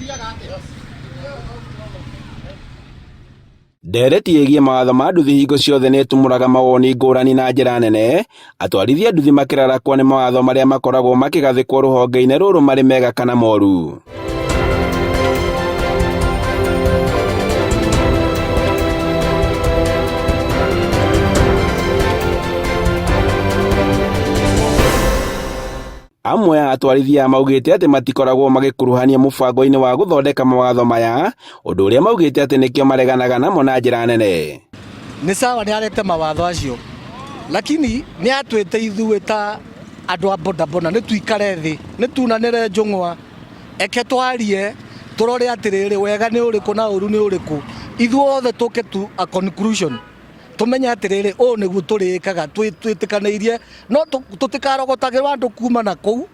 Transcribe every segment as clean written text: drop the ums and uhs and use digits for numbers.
Gũthiaga atĩa? Ndereti ĩgiĩ mawatho ma nduthi hingo ciothe nĩ ĩtumũraga mawoni ngũrani na njĩra nene, atwarithia nduthi makĩrarakwo nĩ mawatho marĩa makoragwo makĩgathĩkwo rũhonge-inĩ rũrũ marĩ mega kana moru. Amwe a atwarithia maugĩte atĩ matikoragwo magĩkuruhanio mũbango-inĩ wa gũthondeka mawatho maya, ũndũ ũrĩa maugĩte atĩ nĩkĩo mareganaga namo na njĩra nene. Nĩ sawa nĩ arete mawatho acio, lakini nĩ atwĩte ithuĩ ta andũ a bodaboda nĩ tuikare thĩ, nĩ tunanĩre njũng'wa, eke twarie tũrore atĩrĩrĩ wega nĩ ũrĩkũ na ũru nĩ ũrĩkũ, ithuothe tũke to a conclusion. Tũmenye atĩrĩrĩ ũũ nĩguo tũrĩkaga twĩtĩkanĩirie, no tũtikarogotagĩrwo andũ kuma na kũu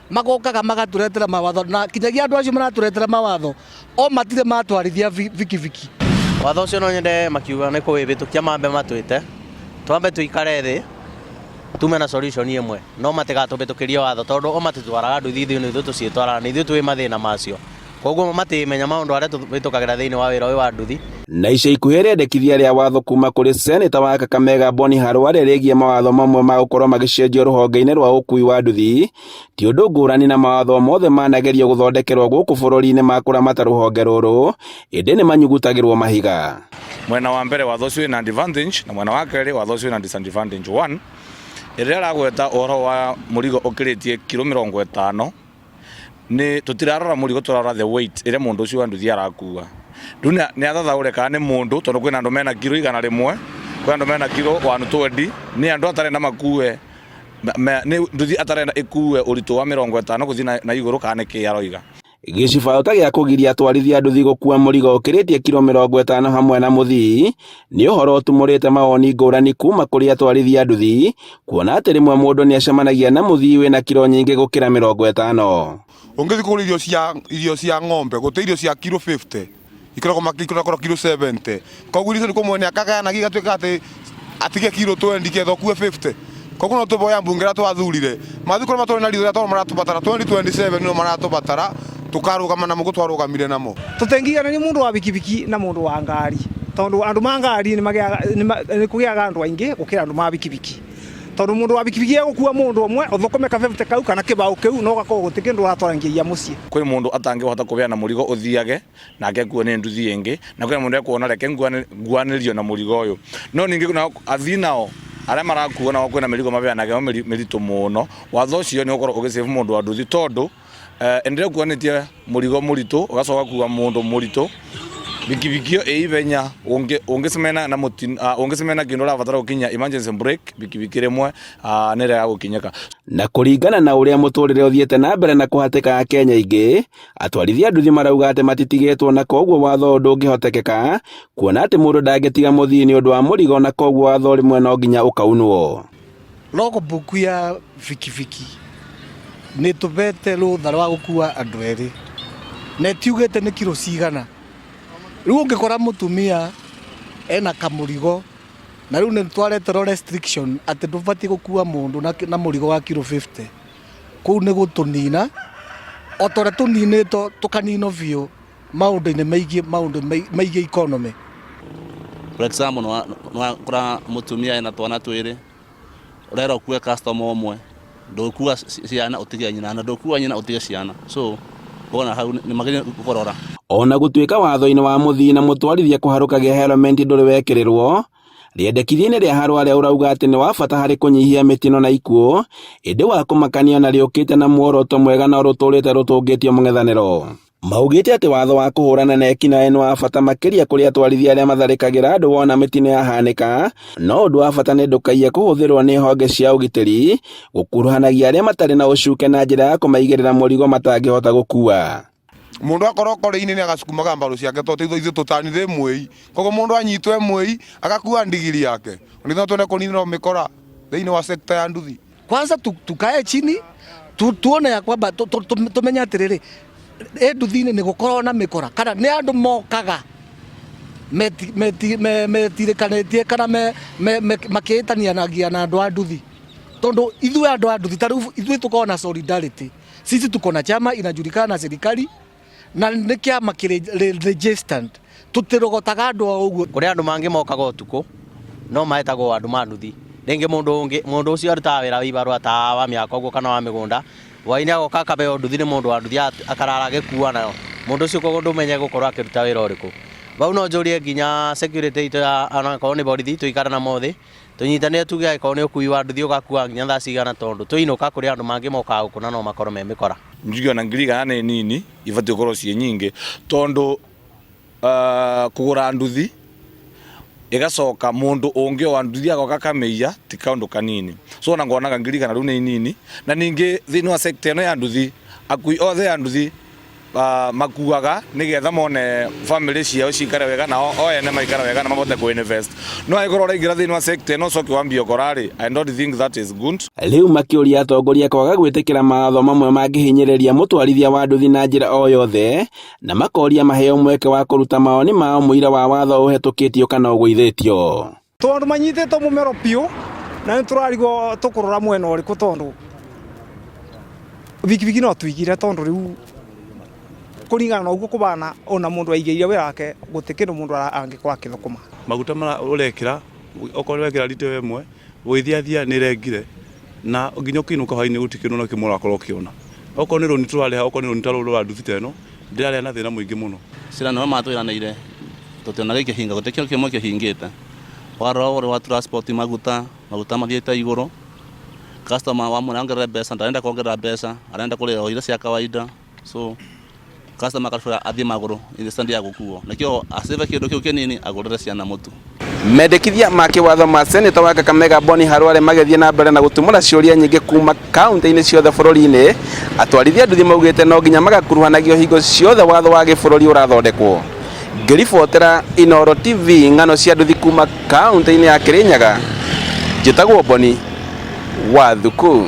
magokaga magatũretera mawatho, na kinyagia andũ acio maratũretera mawatho o matirĩ matwarithia bikibiki. Watho ũcio no nyende makiuga nĩ kũwĩhĩtũkia mambe matwĩte, twambe tũikare thĩ tume na solution ĩmwe, no matigatũhĩtũkĩrie watho tondũ o matitwaraga nduthi ithuĩ nĩ ithuĩ tũciĩtwaraga, nĩ ithuĩ twĩ mathĩna macio. Koguo matimenya maũndũ arĩa tũhĩtũkagĩra thĩinĩ wa wĩra ũyũ wa nduthi. Na ica ikuhĩ rĩendekithia rĩa watho kuma kũrĩ Seneta wa Kakamega Boni Khalwale rĩgiĩ mawatho mamwe ma gũkorwo magĩcenjio rũhonge-inĩ rwa ũkui wa nduthi ti ũndũ ngũrani na mawatho mothe managerio gũthondekerwo gũkũ bũrũri-inĩ ma kũramata rũhonge rũrũ ĩndĩ nĩ manyugutagĩrwo mahiga. Mwena wa mbere watho ũcio wĩna advantage na mwena wa kerĩ watho ũcio wĩna disadvantage. One, rĩrĩa aragweta ũhoro wa mũrigo ũkĩrĩtie kiro 50 nĩ tũtirarora mũrigo tũrarora the weight ĩrĩa mũndũ ũcio wa nduthi arakua. Rĩu nĩ athathaũre kana nĩ mũndũ tondũ kwĩna andũ mena kiro 100, kwĩna andũ mena kiro 120, nĩ andũ atarenda makue, nĩ nduthi atarenda ĩkue ũritũ wa 50 gũthiĩ na igũrũ kana nĩ kĩ aroiga. Gĩcibaũ ta gĩa kũgiria atwarithia a nduthi gũkua mũrigo ũkĩrĩtie kiro 50 hamwe na mũthii nĩ ũhoro ũtumũrĩte mawoni ngũrani kuma kũrĩ atwarithia a nduthi kuona atĩ rĩmwe mũndũ nĩ acemanagia na mũthii wĩna kiro nyingĩ gũkĩra 50. Ũngĩthiĩ kũgũra irio cia irio cia ng'ombe gũtirĩ irio cia kiro 50 ikoragwo ikoragwo kiro 70 koguo irio icio nĩ kũmwe akagayanagia igatuĩka atĩ atige kiro 20 ketha ũkue 50 koguo no tũboya mbunge ĩrĩa twathurire mathiĩ kũrĩa matũrĩ na ritho rĩrĩa tondũ maratũbatara 2027 nĩo maratũbatara tũkarũgama namo ũguo twarũgamire namo. Tũtingĩiganania mũndũ wa bikibiki na mũndũ wa ngari tondũ andũ ma ngari nĩ kũgĩaga andũ aingĩ gũkĩra andũ ma bikibiki. Tondũ mũndũ wa bikibiki egũkua mũndũ ũmwe ũthũkũme ka fifty kau kana kĩbaũ kĩu na ũgakorwo gũtirĩ kĩndũ ũratwara nginya mũciĩ. Kwĩ mũndũ atangĩhota kũbeana mũrigo ũthiage nake akuo nĩ nduthi ĩngĩ, na kwĩna mũndũ ekuona reke nguanĩrio na mũrigo ũyũ. No ningĩ nao athii nao arĩa marakuo nao kwĩna mĩrigo mabeanaga ĩyo mĩritũ mũno. Watho ũcio nĩ ũgũkorwo ũgĩ save mũndũ wa nduthi tondũ hĩndĩ ĩrĩa ũkuanĩtie mũrigo mũritũ ũgacoka ũgakua mũndũ mũritũ, bikibiki ĩyo ĩ ihenya ũngĩcemania na mũtino, ũngĩcemania na kĩndũ ũrabatara gũkinyia emergency brake, bikibiki rĩmwe nĩ ĩregaga gũkinyĩka. Na kũringana na ũrĩa mũtũrĩre ũthiĩte na mbere na kũhatĩka Akenya aingĩ, atwarithia a nduthi marauga atĩ matitigĩtwo na koguo watho ũyũ ndũngĩhotekeka kuona atĩ mũndũ ndangĩtiga mũthii nĩ ũndũ wa mũrigo na koguo watho rĩmwe no nginya ũkaunwo. Logbook ya bikibiki nĩ ĩtũbete rũtha rwa gũkua andũ erĩ na ĩtiugĩte nĩ kiro cigana. Rĩu ũngĩkora mũtumia ena kamũrigo na rĩu nĩ twareterwo restriction atĩ ndũbatiĩ gũkua mũndũ na mũrigo wa kiro 50, kũu nĩ gũtũnina o ta ũrĩa tũninĩtwo tũkaninwo biũ maũndũ-inĩ megiĩ maũndũ megiĩ economy. For example nĩ wakora mũtumia ena twana twĩrĩ, ũrerwo ũkue customer ũmwe, ndũgũkua ciana ũtige nyina na ndũgũkua nyina ũtige ciana, so ũkona hau nĩ magĩrĩire kũrora. Ona gũtuĩka watho-inĩ wa mũthii na mũtwarithia kũharũkagia helmeti ndũrĩ wekĩrĩrwo, rĩendekithia-inĩ rĩa Harware ũrauga atĩ nĩ wa bata harĩ kũnyihia mĩtino na ikuũ, ĩndĩ wa kũmakania na rĩũkĩte na muoroto mwega no rũtũrĩte rũtũngĩtio mũng'ethanĩro. Maugĩte atĩ watho wa kũhũrana na ekinaĩ nĩ wa bata makĩria kũrĩ atwarithia arĩa matharĩkagĩra andũ wona mĩtino yahanĩka, no ũndũ wa bata nĩ ndũkaiye kũhũthĩrwo nĩ honge cia ũgitĩri gũkuruhanagia arĩa matarĩ na ũcuke na njĩra ya kũmaigĩrĩra mũrigo matangĩhota gũkua. Mũndũ akorwo kore-inĩ nĩ agacukumaga mbaru ciake tondũ ithuĩ tũtanire mwĩi. Koguo mũndũ anyitwo e mwĩi agakua ndigiri yake. No twende kũninĩrwo mĩkora thĩinĩ wa sector ya nduthi. Kwanza tukae chini tuone ya kwamba tumenye atiriri ĩ nduthi-inĩ nĩ gũkorwo na mĩkora kana nĩ andũ mokaga metirĩkanĩtie kana makĩĩtanianagia na andũ a nduthi tondũ ithuĩ andũ a nduthi ta rĩu ithuĩ tũkoragwo na solidarity. Sisi tuko na chama inajulikana na serikali. Na nĩ kĩama kĩrĩ registered, tũtirogotaga andũ o ũguo. Kũrĩ andũ mangĩ mokaga ũtukũ no metagwo andũ ma nduthi. Rĩngĩ mũndũ ũngĩ, mũndũ ũcio arutaga wĩra wa ibarũa ta wa mĩako ũguo kana wa mĩgũnda, hwainĩ agoka akaheo nduthi nĩ mũndũ wa nduthi akarara agĩkua nayo. Mũndũ ũcio koguo ndũmenye egũkorwo akĩruta wĩra ũrĩkũ. Bau no njũrie nginya security itũ ya onakorwo nĩ borithi tũikare namo thĩ, tũnyitanĩre tuge angĩkorwo nĩ ũkui wa nduthi ũgakua nginya thaa cigana tondũ twainũka kũrĩ andũ mangĩ mokaga gũkũ na no makorwo me mĩkora. Njuge ona 100,000 nĩ nini, ibatiĩ gũkorwo ciĩ nyingĩ tondũ kũgũra nduthi ĩgacoka mũndũ ũngĩ wa nduthi agoka akamĩiya ti kaũndũ kanini. So ona ngonaga 100,000 rĩu nĩ nini, na ningĩ thĩinĩ wa sector ĩno ya nduthi, akui othe a nduthi makuaga nĩgetha mone family ciao cikare wega na o ene maikare wega na mahote kũ invest. No angĩkorwo ũraingĩra thĩinĩ wa sector ĩno ũcoke wambie ũkora rĩ, I don't think that is good. Rĩu makĩũria atongoria kwaga gwĩtĩkĩra mawatho mamwe mangĩhinyĩrĩria mũtwarithia wa nduthi na njĩra o yothe na makoria maheo mweke wa kũruta mawoni mao mũira wa watho ũhetũkĩtio kana ũgũithĩtio. Tondũ manyitĩtwo mũmero biũ na nĩ tũrarigwo tũkũrora mwena ũrĩkũ tondũ bikibiki no tũigire tondũ rĩu kũringana na ũguo kũbana ona mũndũ aigĩire wĩra wake gũtĩ kĩndũ mũndũ angĩkorwo akĩthũkũma. Maguta mara ũrekĩra okorwo wekĩra rita ĩmwe ũgĩthiathia nĩ ĩrengire na nginya ũkĩinũka hwainĩ gũtirĩ kĩndũ ona kĩmwe ũrakorwo ũkĩona. Okorwo nĩ rũni tũrarĩha okorwo nĩ rũni ta rũrũ rwa nduthi ta ĩno ndĩrarĩha na thĩna mũingĩ mũno. Ciĩranĩro matwĩranĩire tũtionaga ikĩhinga gũtirĩ kĩndũ kĩmwe kĩhingĩte. Warora ũhoro wa transport maguta, maguta mathiĩte igũrũ, customer wamwĩra ongerere mbeca ndarenda kuongerera mbeca, arenda kũrĩha o iria cia kawaida so customer akabura athiĩ magũrũ instead ya gũkuo. Nĩkĩo acĩve kĩndũ kĩu kĩnini agũrĩre ciana mũtu. Mendekithia ma kĩwatho ma Seneta wa Kakamega Boni Harware magĩthiĩ na mbere na gũtumũra ciũria nyingĩ kuma kaunti-inĩ ciothe bũrũri-inĩ, atwarithia nduthi maugĩte no nginya magakuruhanagio hingo ciothe watho wa gĩbũrũri ũrathondekwo. Ngĩribotera Inooro TV ng'ano cia nduthi kuma kaunti-inĩ ya Kirinyaga, njĩtagwo Boni wa Thuku.